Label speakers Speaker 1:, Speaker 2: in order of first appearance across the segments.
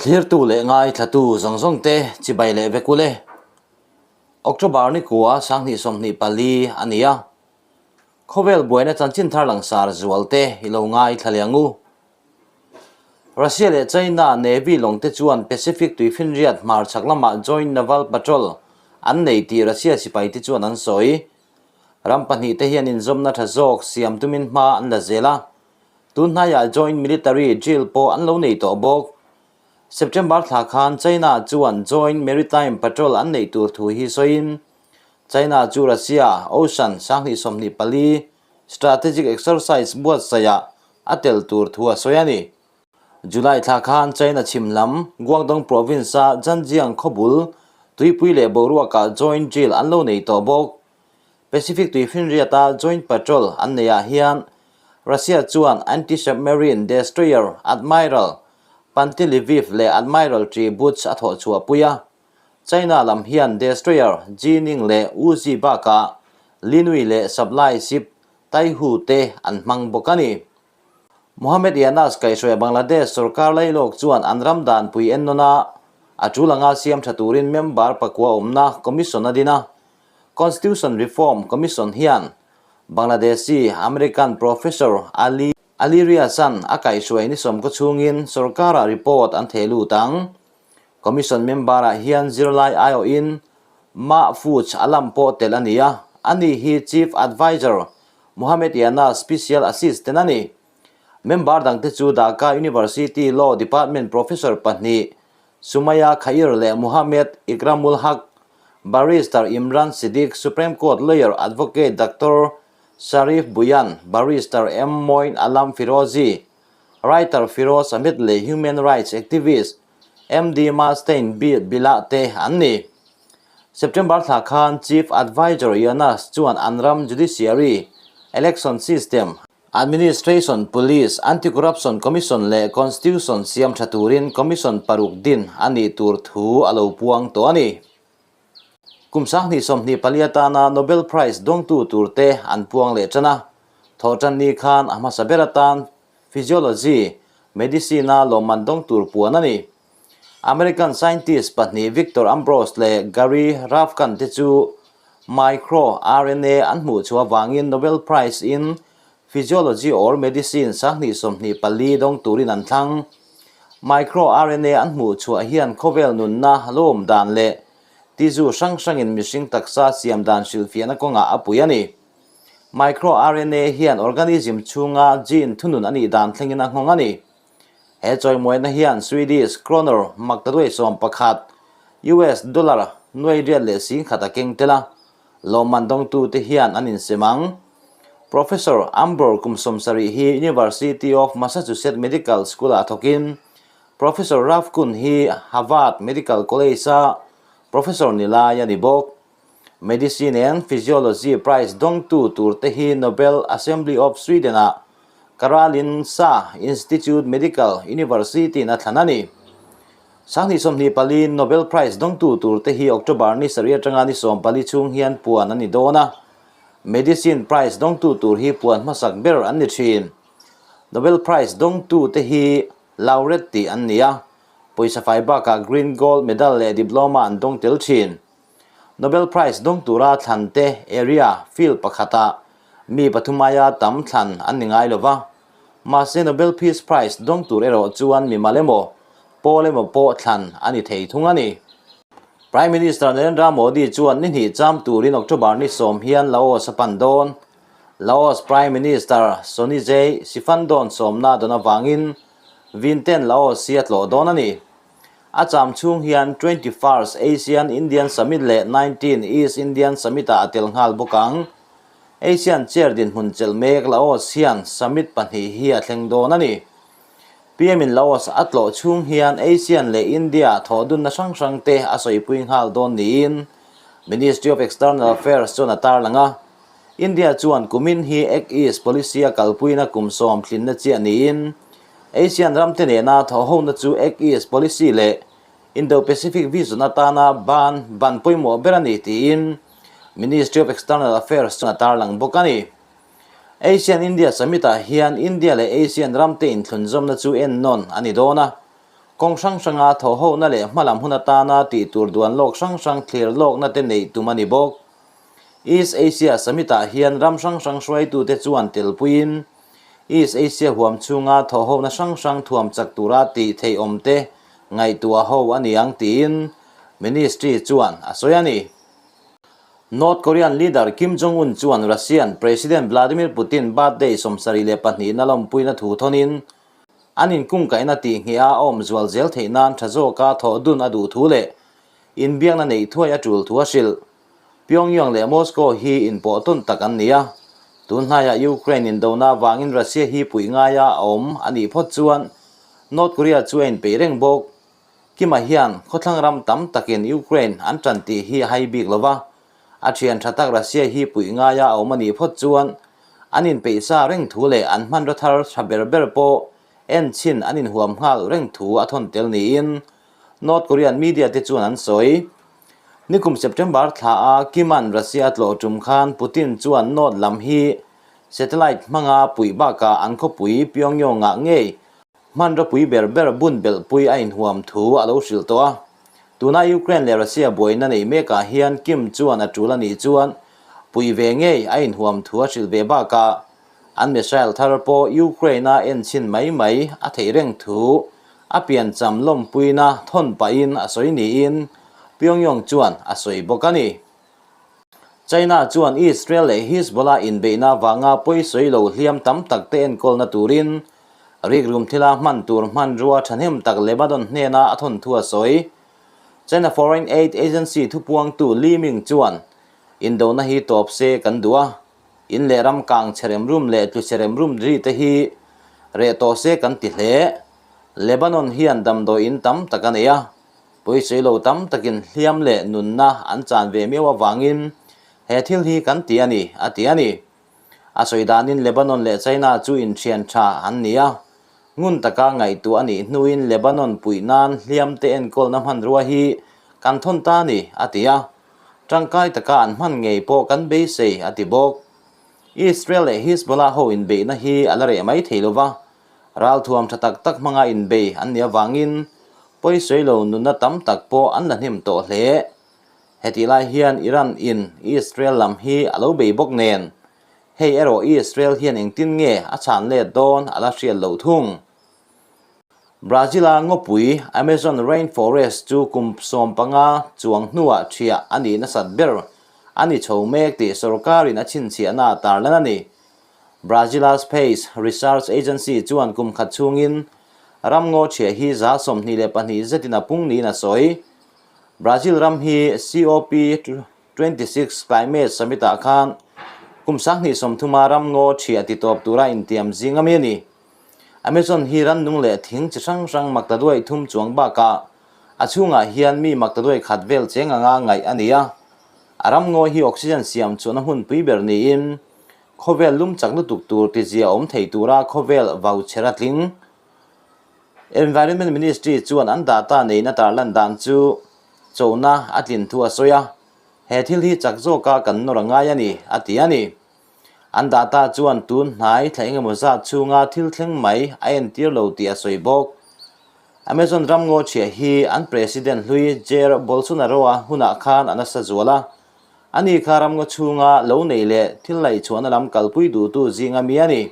Speaker 1: Thlirtu leh ngaithlatu zawng zawng te chibai leh vek ule. October ni kua 2024 a ni a. Khawvel buaina chanchin thar langsar zual te i lo ngaithla leh ang u. Russia leh China Navy lawng te chuan Pacific tuifinriat hmarchhak lamah Joint Naval Patrol an nei tih Russia sipai te chuan an sawi. Ram pahnihte hian inzawmna tha zawk siam tumin hma an la zel a, tun hnaiah Joint Military Drill pawh an lo nei tawh bawk. September thla khan China chuan Joint Maritime Patrol an neih tur thu hi sawiin, China chu Russia Ocean 2024 Strategic Exercise buatsaihah a tel tur thu a sawi a ni. July thla khan China chhim lam Guangdong province-a Zhanjiang khawbul tuipui leh boruakah joint drill an lo nei tawh bawk. Pacific tuifinriata joint patrol an neihah hian Russia chuan anti-submarine destroyer Admiral Panteleyev leh Admiral Tributs a thawh chhuahpui a. China lam hian destroyer Jining leh Wuzi bakah Linui leh supply ship Taihu te an hmang bawk a ni. Mohammed Yunus kaihhruai Bangladesh sorkar lailawk chuan an ram danpui ennawn a, a tul anga siam tha turin member pakua awmna commission a din a. Constitution Reform Commission hian Bangladeshi American Professor Ali Ali Riaz-a'n a kaihhruai ni sawmkaw chhungin sorkara report an theh lut ang. Commission member-ah hian zirlai aiawhin Mahfuz Alam pawh tel a ni a, ani hi Chief Adviser Mohammed Yana Special Assistant a ni. Member dangte chu Dhaka University Law Department Professor pahnih Sumaya Khair leh Mohammed Ikramul Haq, Barrister Imran Siddique, Supreme Court Lawyer Advocate Doctor Sharif Bhuiyan, Barrister M Moin Alam Firozi, Writer Firoz Ahmed leh Human Rights Activist MD Mastain Billah te an ni. September thla khan Chief Adviser Yunus chuan an ram Judiciary, Election System, Administration, Police, Anti-Corruption Commission leh Constitution siam tha turin Commission paruk din a nih tur thu a lo puang tawh a ni. Kum 2024 atana Nobel Prize dawngtu turte an puang leh tan a, thawhtanni khan a hmasa ber atan Physiology, Medicine-a lawmman dawng tur puan a ni. American scientist pahnih Victor Ambros leh Gary Ruvkun te chu microRNA an hmuh chhuah avangin Nobel Prize in Physiology or Medicine 2024 dawng turin an thlang. MicroRNA an hmuh chhuah hian khawvel nunna lawm dan leh tissue hrang hrangin mihring taksa siam dan hrilhfiahna kawngah a pui a ni. MicroRNA hian organism chhunga gene thunun a nih dan thlengin a nghawng a ni. He chawimuaina hian Swedish kronor maktaduai 11, US dollar nuai riat leh 10,000 a keng tel a, lawmman dawngtute hian an insem ang. Professor Ambor kum 70 hi University of Massachusetts Medical School-ah thawkin Professor Ruvkun hi Harvard Medical College-a professor ni lai a ni bawk. Medicine and Physiology Prize dawngtu turte hi Nobel Assembly of Sweden-ah Karolinska Institute Medical University-in a thlan a ni. 2024 Nobel Prize dawngtu turte hi October ni sarih atanga ni 14 chhung hian puan a ni dawn a. Medicine Prize dawngtu tur hi puan hmasak ber an ni thin. Nobel Prize dawngtute hi Laureate tih an ni a, pawisa fai bakah Green Gold Medal leh Diploma an dawng tel thin. Nobel Prize dawng tura thlan te area, field, pakhatah mi pathum aia tam thlan an ni ngai lo va. Mahse Nobel Peace Prize dawng tur erawh chuan mimal emaw, pawl emaw pawh thlan a ni thei thung a ni. Prime Minister Narendra Modi chuan ni hnih cham turin October ni 10 hian Laos a pan dawn. Laos Prime Minister Sonizay Sifandon sawmna dawn avangin Vinten Laos hi a tlawh dawn a ni. A cham chhung hian 21st ASEAN Indian Summit leh 19 East Indian Summit-ah a tel nghal bawk ang. ASEAN Chair dinhmun chelh mek Laos hian summit pahnih hi a thleng dawn a ni. PM in Laos a tlawh chhung hian ASEAN leh India thawhdunna hrang hrang te a sawipui nghal dawn niin Ministry of External Affairs chuan a tarlang a. India chuan kumin hi Act East policy a kalpuina kum 10 tlinna chiah niin ASEAN ramte nena thawhhona chu Act East policy leh Indo-Pacific vision atana ban ban pawimawh ber a ni tiin Ministry of External Affairs chuan a tarlang bawk a ni. ASEAN-India Summit-ah hian India leh ASEAN ramte inthlunzawmna chu ennawn a ni dawn a. Kawng hrang hranga thawhhohna leh hmalam hun atana tih tur duan lawk hrang hrang thlir lawkna te neih tum a ni bawk. East Asia Summit-ah hian ram hrang hrang hruaitute chuan telpuiin East Asia huam chhunga thawhhohna hrang hrang thuam chak tura tih theih awmte ngaihtuah ho a ni ang tiin Ministry chuan a sawi a ni. North Korean leader Kim Jong-un chuan Russian President Vladimir Putin birthday 72 na lawmpuina thu thawnin an inkungkaihna tih ngheh a awm zual zel theih nan tha zawka thawh dun a duh thu leh inbiakna neih thuai a tul thu a hrilh. Pyongyang leh Moscow hi inpawh tawn tak an ni a, tun hnaiah Ukraine indona avangin Russia hi puih ngaia a awm a nih phawt chuan North Korea chu a inpeih reng bawk. Kima hian khawthlang ram tam takin Ukraine an tan tih hi a hai bik lo va, a thian tha tak Russia hi puih ngaia a awm a nih phawt chuan an inpeih sa reng thu leh an hmanraw thar tha ber ber pawh en chhin an inhuam nghal reng thu a thawn tel niin North Korean media te chuan an sawi. Nikum September thla a Kim-a'n Russia a tlawh tum khan Putin chuan North lam hi satellite hmanga puih bakah an khawpui Pyongyang-ah ngei Hmanraw pui ber ber bun belhpui a inhuam thu a lo hrilh tawh a. Tuna Ukraine leh Russia buaina neih mekah hian Kim chuan a tul a nih chuan pui ve ngei a inhuam thu a hrilh ve bakah an missile thar pawh Ukraine-a enchhin mai mai a theih reng thu a piancham lawmpuina thawn pahin a sawi niin Pyongyang chuan a sawi bawk a ni. China chuan Israel leh Hizbollah inbeihna vanga pawisawi lo hliam tam tak te enkawlna turin rikrum thila hman tur hmanrua thahnem tak Lebanon hnena a thawn thu a sawi. China Foreign Aid Agency thupuangtu Li Ming chuan, Indona hi tawp se kan duh a, in leh ram kang che rem rum leh tlu che rem rum ri te hi reh tawh se kan ti hle. Lebanon hian damdawi in tam tak a nei a, Pawisawi lo tam takin hliam leh nunna an chan ve miau avangin he thil hi kan ti a ni, a ti a ni. A sawi danin Lebanon leh China chu inthian tha an ni a, ngun taka ngaihtuah a nih hnuin Lebanon puih nan hliam te enkawlna hmanrua hi kan thawn ta a ni, a ti a. Tangkai taka an hman ngei pawh kan beisei, a ti bawk. Israel leh Hizbollah ho inbeihna hi a la reh mai thei lo va, Ralthuam tha tak tak hmanga inbei an nih avangin pawisawi lo nunna tam tak pawh an la hnem tawh hle. Hetih lai hian Iran in Israel lam hi a lo bei bawk nen, hei erawh Israel hian engtin nge a chhan let dawn a la hriat loh thung. Brazil-a ngawpui Amazon Rainforest chu kum 15 chuang hnuah thiah a nih nasat ber a ni chho mek tih sorkarin a chhinchhiahna a tarlan a ni. Brazil-a Space Research Agency chuan kum khat chhungin ram ngaw chhiah hi 22% zetin a pung niin a sawi. Brazil ram hi COP 26 Climate Summit-ah khan kum 2030-a ram ngaw chhiah titawp tura intiam zing ami a ni. Amazon hi rannung leh thing chi hrang hrang maktaduai thum chuang bakah a chhungah hian mi maktaduai khat vel cheng anga ngaih a ni a. A ram ngaw hi oxygen siam chuan a hmunpui ber niin Khawvel lum chak lutuk tur tizia awm thei tura khawvel vau chher a tling. Environment Ministry chuan an data neihna tarlan dan chu chona a tlin thu a sawi a, he thil hi chak zawka kan nawr a ngai a ni, a ti a ni. An data chuan tun hnai thla engemaw zat chhunga thil thleng mai a entir lo tih a sawi bawk. Amazon ram ngaw chhiah hi an President hlui Jair Bolsonaro-a hunah khan a nasa zual a, Ani kha ramngaw chhunga lo nei leh thil laihchhuahna lam kalpui duhtu zinga mi a ni.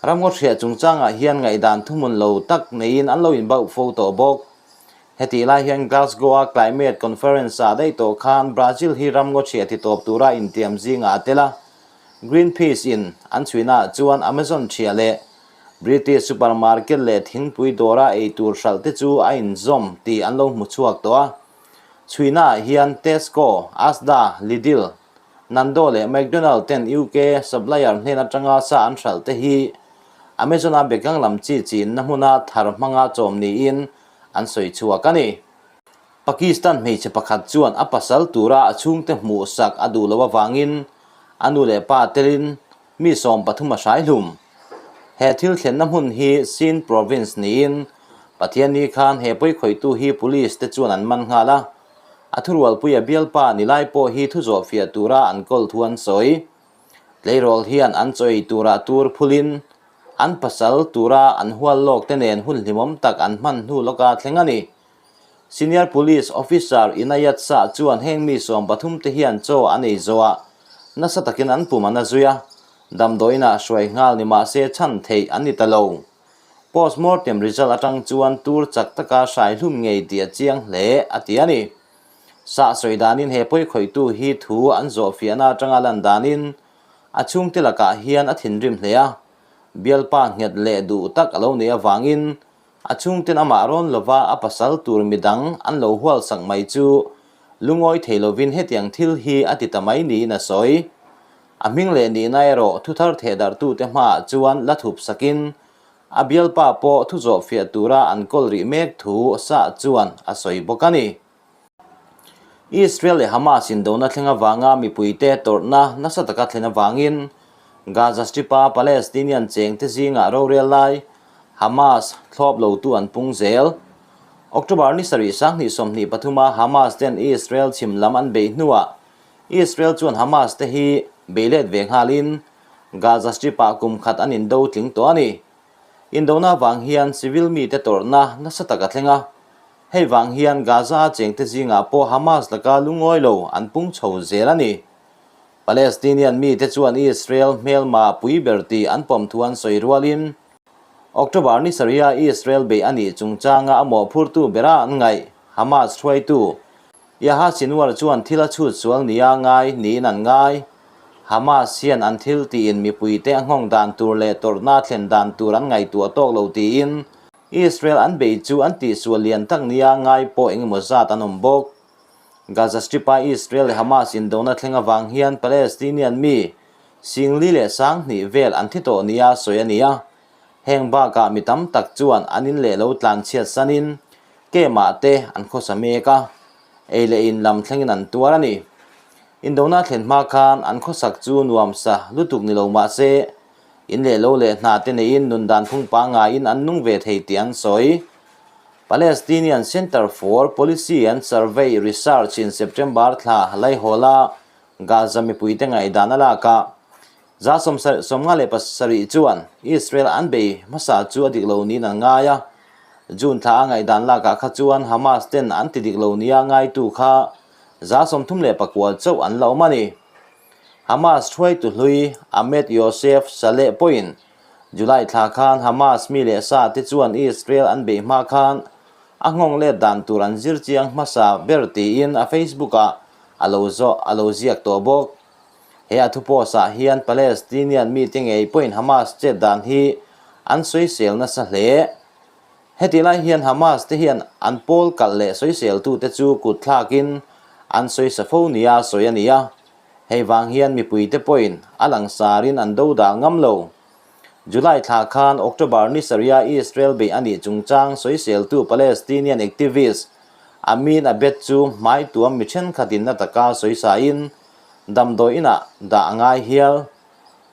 Speaker 1: Ramngaw hriat chungchangah hian ngaihdan thuhmun lo tak neiin an lo inbauh fo tawh bawk. Hetih lai hian Glasgow-a Climate Conference-ah daih tawh khan Brazil hi ramngaw chhiah titawp tura intiam zingah a tel a. Greenpeace-in an chhuinaah chuan Amazon chhiah leh British supermarket leh thingpui dawra ei tur hralh te chu a inzawm tih an lo hmu chhuak tawh a. Chhuinaah hian Tesco, Asda, Lidl, Nando leh McDonald ten UK supplier hnen atanga sa an hralh te hi Amazon-a bekang lam chi chinna hmuna thar hmanga chawm niin an sawi chhuak a ni. Pakistan hmeichhe pakhat chuan a pasal tura a chhungte hmuhsak a duh loh avangin a nu leh pa telin Mi 13 a hrai hlum. He thil thlenna hmun hi Sindh Province niin Pathianni khan he pawikhawihtu hi Police te chuan an man nghal a. A thurualpuia bialpa ni lai pawh hi thu zawhfiah tura an kawl thu an sawi. Tleirawl hian an chaw ei turah tur phulin. An pasal tura an hual lawk te nen hun hlimawm tak an hman hnu lawka thleng a ni. Senior Police Officer Inayat Shah chuan heng mi 13 te hian chaw an ei zawh ah nasa takin an pum an a zui a, damdawiin ah hruai nghal ni mahse chhan theih an ni ta lo. Postmortem result atang chuan tur chak taka hrai hlum ngei tih a chiang hle a ti a ni. Shah sawi danin he pawi khawihtu hi thu an zawh fiahna atanga lan danin a chhungte lakah hian a thinrim hle a, bialpa nghet leh duh tak a lo neih avangin A chhungten amah rawn lova a pasal tur midang an lo hual sak mai chu lungawi thei lovin hetiang thil hi a ti ta mai niin a sawi. A hming leh nihna erawh thuthar thehdarhtute hmaah chuan la thup sakin a bialpa pawh thu zawhfiah tura an kawl rih mek thu Shah chuan a sawi bawk a ni. Israel leh Hamas indona thleng avanga mipuite tawrhna nasa taka thlen avangin Gaza Strip-a Palestinian chengte zingah rorel lai Hamas thlawp lotu an pung zel. October ni sarih 2023-a Hamas ten Israel chhim lam an beih hnuah Israel chuan Hamas te hi bei let ve nghalin Gaza Strip-ah kum khat an indo tling tawh a ni. Indona avang hian civil mite tawrhna nasa tak a thleng a. Hei vang hian Gaza-a chengte zingah pawh Hamas laka lungawi lo an pung chho zel a ni. Palestinian mite chuan Israel hmelma pui ber tih an pawm thu an sawi rualin, October ni sarihah Israel beih a nih chungchanga a mawhphurtu bera an ngaih Hamas hruaitu Yahya Sinwar chuan thil a chhut sual nia ngai niin an ngai. Hamas hian an thil tiin mipuite a nghawng dan tur leh tawrhna thlen dan tur an ngaihtuah tawk lo tiin Israel an bei chu an tihsual lian tak nia ngai pawh engemaw zat an awm bawk. Gaza Strip-a Israel leh Hamas indona thleng avang hian Palestinian mi 4000 vel an thi tawh nia sawi a ni a. Heng bakah mi tam tak chuan an in leh lo tlan chhiat sanin camp-ah te an khawsa mek a, ei leh in lam thlengin an tuar a ni. Indona thlen hma khan an khawsak chu nuamsa lutuk ni lo mah se, In leh lo leh hna te neiin nun dan phung pangaiin an nung ve thei tih an sawi. Palestinian Center for Policy and Survey Research in September thla Laihawla Gaza mipuite ngaihdan a lak a, 57% chuan Israel an bei hmasa chu a dik lo niin an ngai a. June thla a ngaihdan lakah kha chuan Hamas ten an ti dik lo nia ngaitu kha 39% chauh an la awm a ni. Hamas hruaitu hlui Ahmed Youssef Saleh pawhin July thla khan Hamas mi leh sa te chuan Israel an beih hma khan a nghawng let dan tur an zir chiang hmasa ber tiin a Facebook-ah a lo zawh a lo ziak tawh bawk. He a thupost ah hian Palestinian mite ngei pawhin Hamas chet dan hi an sawisel nasa hle. Heti lai hian Hamas te hian an pawl kalh leh sawiseltute chu kut thlakin an sawisa fo nia sawi a ni a, hei vang hian mipuite pawhin a langsarin an do dal ngam lo. July thla khan October ni sarihah Israel beih a nih chungchang sawiseltu Palestinian activist Amin Abed chu hmai tuam mi thenkhatin na taka sawisain damdawi inah dah a ngai hial.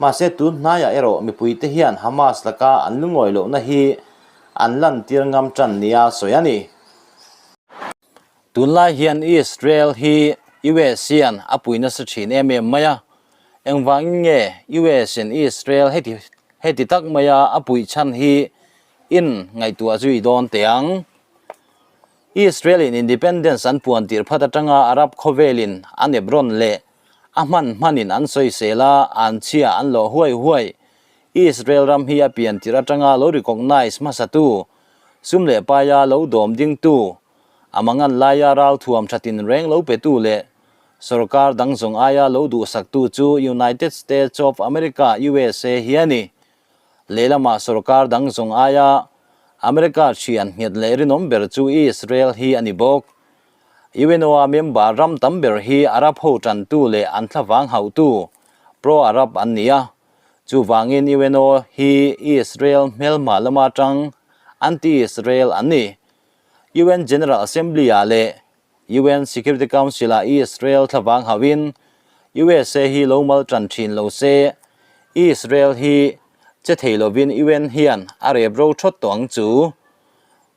Speaker 1: Mahse tun hnaiah erawh mipuite hian Hamas laka an lungawi lohna hi an lantir ngam tan nia sawi a ni. Tunlai hian Israel hi US hian a pui nasa thin em em mai a, engvangin nge US in Israel heti heti tak maia a puih chhan hi in ngaihtuah zui dawn teh ang. Israel in independence an puan tir phat atanga Arab khawvelin an ep rawn leh a hman hmanin an sawisel a, an chhia an lawh huai huai. Israel ram hi a pian tirh atanga lo recognise hmasatu, sum leh paia lo dawm dingtu, a mangan laia ralthuam tha tinreng lo petu leh sorkar dang zawng aia lo duhsaktu chu United States of America, usa, hi a ni. Lehlamah sorkar dang zawng aia America thian nghet leh rinawm ber chu Israel hi a ni bawk. UNO-a member ram tam ber hi Arab ho tantu leh an thlavang hauhtu, pro-Arab, an ni a. Chuvangin UNO hi Israel hmelhma lama tang, anti-Israel, an ni. UN General Assembly-ah leh UN Security Council-ah Israel thlavang hauhin USA hi lo mal tan thin lo se, Israel hi che thei lovin UN hian a rep ro thawt tawh ang chu.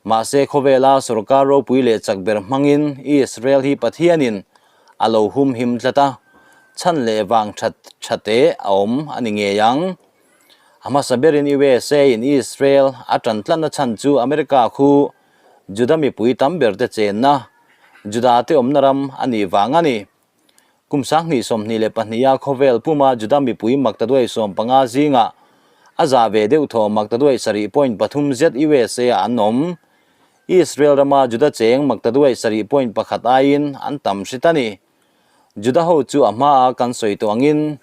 Speaker 1: Mahse khawvela sorkar ropui leh chak ber hmangin Israel hi Pathianin a lo humhim tlat a, chhan leh vang that tha te a awm a ni ngei ang. A hmasa berin USA in Israel a ṭan tlatna chhan chu America khu Juda mipui tam berte chenna, Juda te awmna ram a nih vang a ni. Kum 2022 a khawvel puma Juda mipui maktaduai 15 zingah a zah ve deuh thaw maktaduai 7.3 zet USA ah an awm. Israel rama Juda cheng maktaduai 7.1 aiin an tam hrit a ni. Juda ho chu a hmaa kan sawi tawh angin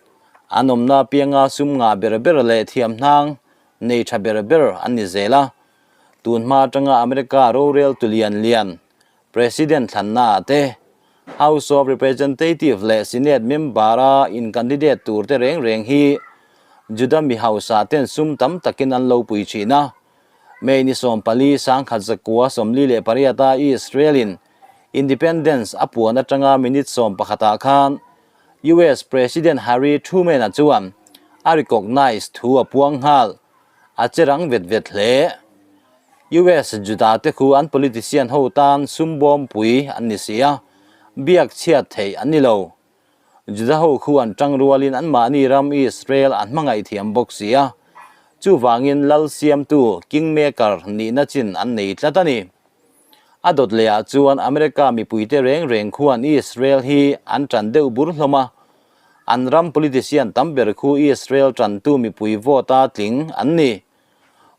Speaker 1: an awmna apianga sum ngah ber ber leh thiamhnang nei tha ber ber an ni zel a. Tun hma atanga America rorel tu lian lian President thlanna ah te, House of Representative leh Senate member a in candidate tur te reng reng hi Juda mi hausa ten sum tam takin an lo pui thin a. May ni 14 1948 a Israel in Independence a puan atanga minute 11 ah khan US President Harry Truman-a chuan a recognise thu a puang nghal, a che rang vet vet hle. US Juda te khu an politician ho tan sum bawmpui an ni si a, biak chhiat theih an ni lo. Juda ho khu an tang rualin anmahni ram Israel an hmangaih thiam bawk si a, chuvangin lal siamtu, kingmaker, nihna chin an nei tlat a ni. A dawt lehah chuan America mipuite reng reng khuan Israel hi an tan deuh bur hlawm a, an ram politician tam ber khu Israel tantu mipui vote-a tling an ni.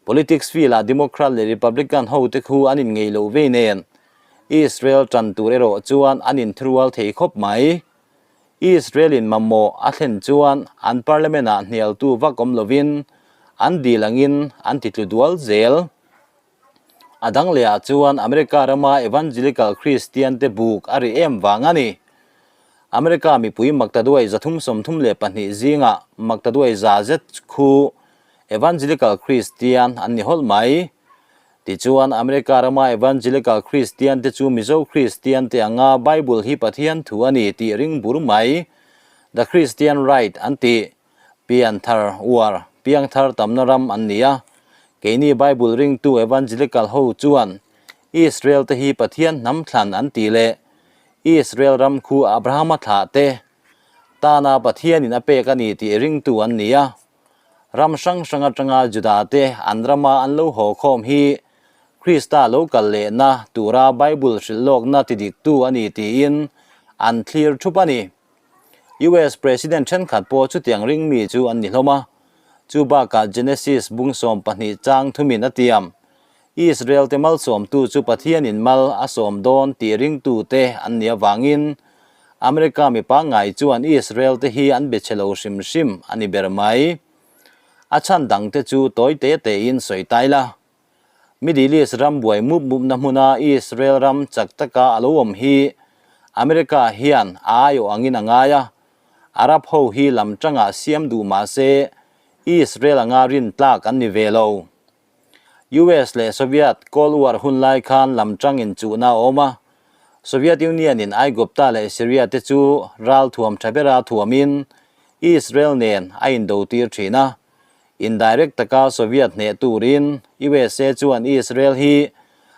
Speaker 1: Politics field-ah Democrat leh Republican hote khu an inngei loh vei nen, Israel tan tur erawh chuan an inthurual thei khawp mai. Israel-in mamawh a thlen chuan an parliament-ah hnialtu vak awm lovin an dil angin an titlu dual zel. A dang lehah chuan America rama Evangelical Kristiante buk a ri em vang a ni. America mipui maktaduai 332 zingah maktaduai 100 zet khu Evangelical Kristian an ni hawlh mai. Tichuan, America rama Evangelical Kristiante chu Mizo Kristiante anga Bible hi Pathian thu a ni tih ring bur mai, The Christian Right an ti. Pianthar uar, piangthar tamna ram an ni a. Keini Bible ringtu Evangelical ho chuan Israel te hi Pathian hnam thlan an tih leh Israel ram khu Abrahama thlah te tana Pathianin a pek a ni tih ringtu an ni a. Ram hrang hrang atanga Juda te an rama an lo haw khawm hi Krista lo kal lehna tura Bible hrilh lawkna tidiktu a ni tiin an thlir thup a ni. US President thenkhat pawh chutiang ring mi chu an ni hlawm a, chu bakah Genesis bung 12 chang thumin a tiam. Israel te malsawmtu chu Pathianin mal a sawm dawn tih ringtute an nih avangin America mi pangngai chuan Israel te hi an be chhe lo hrim hrim a ni ber mai. A chhan dangte chu tawi te tein sawi tai la. Middle East ram buai mup mupna hmuna Israel ram chak taka a lo awm hi America hian a aiawh angin a ngai a, Arab ho hi lam tangah siam duh mah se Israel anga rin tlak an ni ve lo. US leh Soviet Cold War hun lai khan lam tangin chuhna a awm a, Soviet Union in Aigupta leh Syria te chu ral thuam tha bera thuamin Israel nen a indo tir thin a, Indirect taka Soviet hneh turin USA chuan Israel hi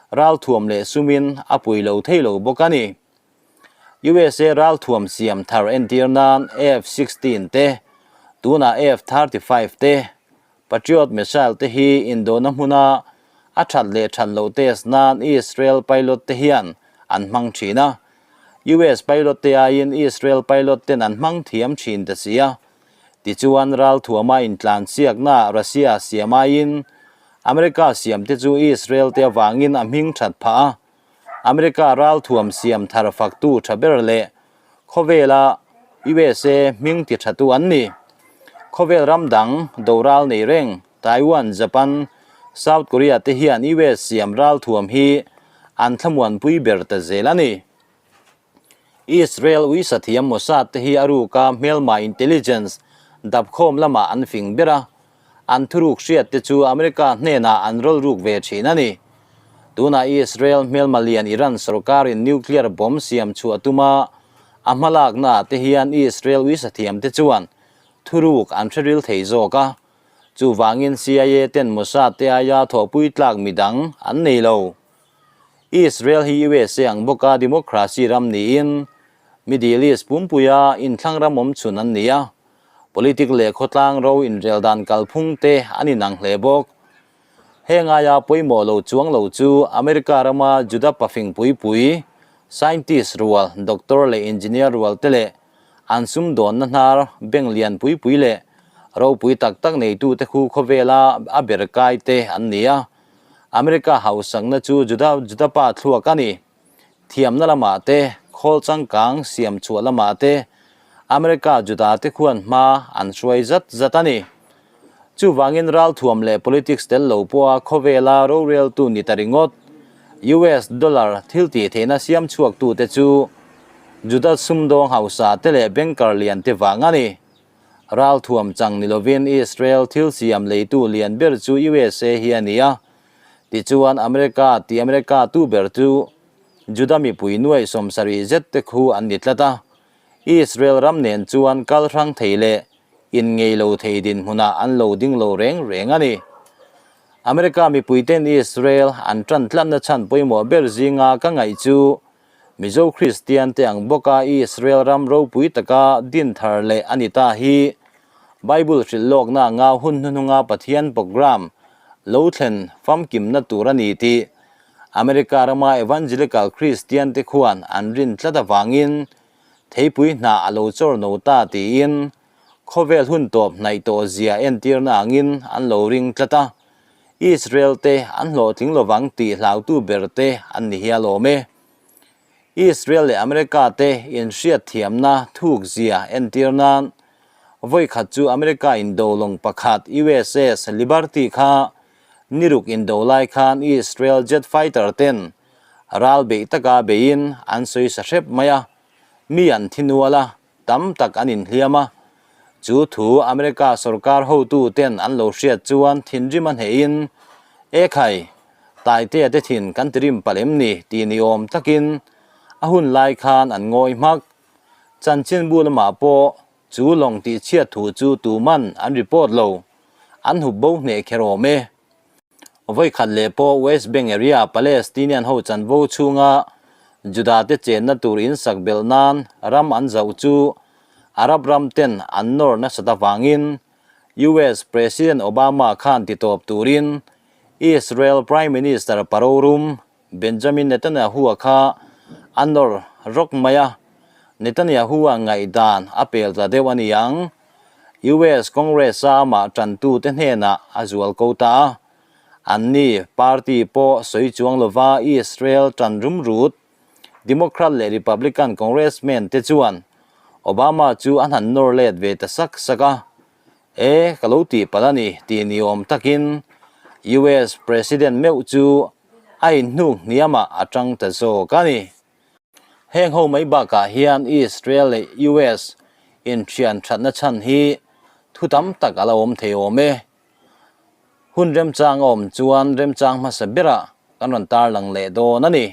Speaker 1: ralthuam leh sumin a pui lo thei lo bawk a ni. USA ralthuam siam thar entir nan F-16 te, tunah F-35 te, Patriot missile te hi indona hmuna a that leh that loh test nan Israel pilot te hian an hmang thin a. US pilot te aiin Israel pilot ten an hmang thiam thin ta si a. Tichuan, ralthuama intlansiakna Russia siam aiin America siamte chu Israel te avangin a hming that phah a. America ralthuam siam thar faktu tha ber leh khawvela USA hming ti thatu an ni. Khawvel ram dang doral nei reng Taiwan, Japan, South Korea te hian US siam ralthuam hi an thlamuanpui ber ta zel a ni. Israel uisa thiam Mossad te hi a ruka hmelma intelligence dapkhawm lamah an fing ber a, an thuruk hriat te chu America hnenah an rawl ruk ve thin a ni. Tunah Israel hmelma lian Iran sorkarin nuclear bomb siam chhuah tuma a hmalaknaah te hian Israel uisa thiam te chuan thuruk an hre ril thei zawk a, chuvangin CIA ten Mossad te aia thawhpui tlak midang an nei lo. Israel hi USA ang bawka democracy ram niin Middle East pumpuia inthlang ram awm chhun an ni a. Politic leh khawtlang ro inrel dan kalphung te an inang hle bawk. Heng aia pawimawh lo chuang lo chu America rama Juda pafing pui pui, scientist rual, doctor leh engineer rual te leh an sumdawnna hnar bank lian pui pui leh ropui tak tak neitute khu khawvela a ber kai te an ni a. America hausakna chu Juda Juda pa thluak a ni. Thiamna lamah te, khawl changkang siam chhuah lamah te America Juda te khuan hma an hruai zat zat a ni. Chuvangin ralthuam leh politics tel lo pawha khawvela roreltu ni ta ringawt US dollar thil tih theihna siam chhuaktute chu Juda sumdawng hausa te leh banker lian te vang a ni. Ralthuam chang ni lovin Israel thil siam leitu lian ber chu USA hi a ni a, tichuan America ti America tu ber chu Juda mipui nuai 70 zet te khu an ni tlat a, Israel ram nen chuan kal hrang thei leh inngei lo thei dinhmunah an lo ding lo reng reng a ni. America mipuiten Israel an tan tlatna chhan pawimawh ber zinga ka ngaih chu Mizo Kristian te ang bawka Israel ram ropui taka din thar leh a ni ta hi Bible hrilh lawkna anga hun hnuhnunga Pathian program lo thlen famkimna tur a ni tih America rama Evangelical Kristian te khuan an rin tlat avangin theipui hnah a lo chawr no ta tiin khawvel hun tawp hnaih tawh zia entirna angin an lo ring tlat a, Israel te an hlawhtling lovang tih hlautu ber te an ni hial awm e. Israel leh America te inhriatthiamna thuk zia entir nan vawi khat chu America indo lawng pakhat USS Liberty kha niruk indo lai khan Israel jet fighter ten ral beih taka beiin an sawi sa hrep mai a, mi an thi nual a. Tam tak an inhliam a, chu thu America sorkar hotu ten an lo hriat chuan thinrim a hnehin, E khai, Taitea te thin kan tirim palh em ni tih ni awm takin a hun lai khan an ngawi hmak. Chanchinbu lamah pawh chu lawng tih chhiat thu chu tuman an report lo, an hup bo hneh kher awm e. Vawi khat leh pawh West Bank area Palestinian ho chanvo chhunga Juda te chenna tur in sak belh nan ram an zauh chu Arab ram ten an nawr nasat avangin US President Obama khan titawp turin Israel Prime Minister parorum Benjamin Netanyahu-a kha a nawr rawk mai a, Netanyahu-a ngaihdan a pel ta deuh a ni ang. US Congress-a amah tantute hnenah a zual ko ta a, anni party pawh sawi chuang lova Israel tan rumrut Democrat leh Republican Congressman te chuan Obama chu an han nawr let ve ta sak sak a. E, ka lo tih palh a ni tih ni awm takin US President meuh chu a inhnuk hniamah a tang ta zawk a ni. Heng ho mai bakah hian Israel leh US inthian thatna chhan hi thu tam tak a la awm thei awm e. Hun remchang a awm chuan remchang hmasa berah kan rawn tarlang leh dawn a ni.